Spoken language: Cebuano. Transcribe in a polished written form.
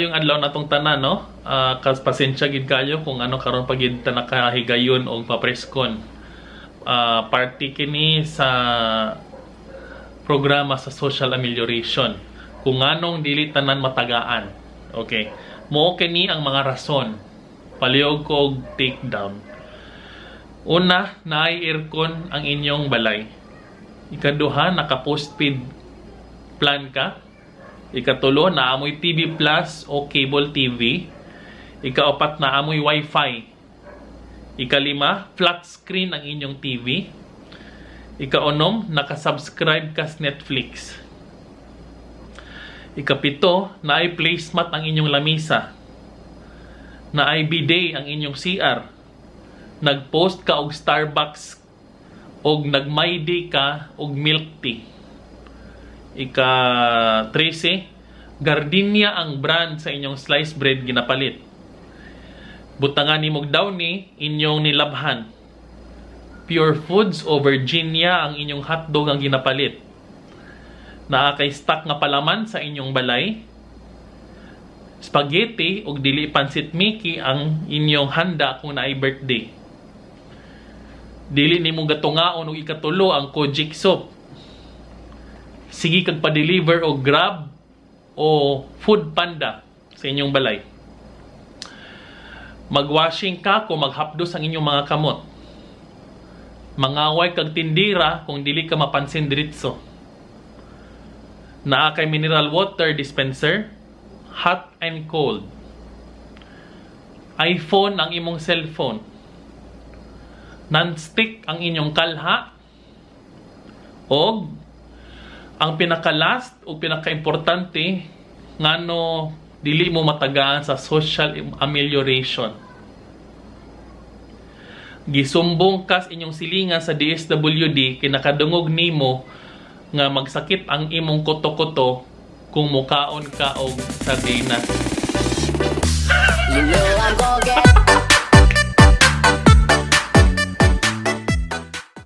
Maayong adlaw natong tanan, no? Kas pasensya gid kayo kung ano karon pa gid ta nakahigayon og pa-presscon. Party kini sa programa sa social amelioration. Kung nganong dili tanan matagaan. Okay. Mao kini ang mga rason. Palihog ko og take down. Una, naay aircon ang inyong balay. Ikaduha, naka postpaid plan ka. Ikatulo, naa moy TV Plus o cable TV. Ikaapat, naa moy Wi-Fi. Ikalima, flat screen ang inyong TV. Ikaunom, nakasubscribe ka sa Netflix. Ikapito, naay placemat ang inyong lamisa. Naay bidet ang inyong CR. Nag-post ka og Starbucks og nag-My ka og milk tea. Ika 13, Gardenia ang brand sa inyong sliced bread ginapalit. Butangan nimog Downy, inyong nilabhan. Pure Foods o Virginia ang inyong hotdog ang ginapalit. Naa kay stock nga palaman sa inyong balay. Spaghetti ug dili pansit Mickey ang inyong handa kung naay birthday. Dili nimo gatungaon og ikatulo ang Kojic soap. Sige kag pa-deliver og Grab o Food Panda sa inyong balay. Magwashing ka kung maghapdos ang inyong mga kamot. Mangaway kag tindira kung dili ka mapansin diretso. Naa kay mineral water dispenser, hot and cold. iPhone ang imong cellphone. Non-stick ang inyong kalha. Og ang pinaka-last o pinaka-importante, ngano dili mo matagaan sa social amelioration: Gisumbong kas inyong silingan sa DSWD kay nakadungog nimo nga magsakit ang imong kuto-kuto kung mukaon ka og sardinas. You know I'm gonna get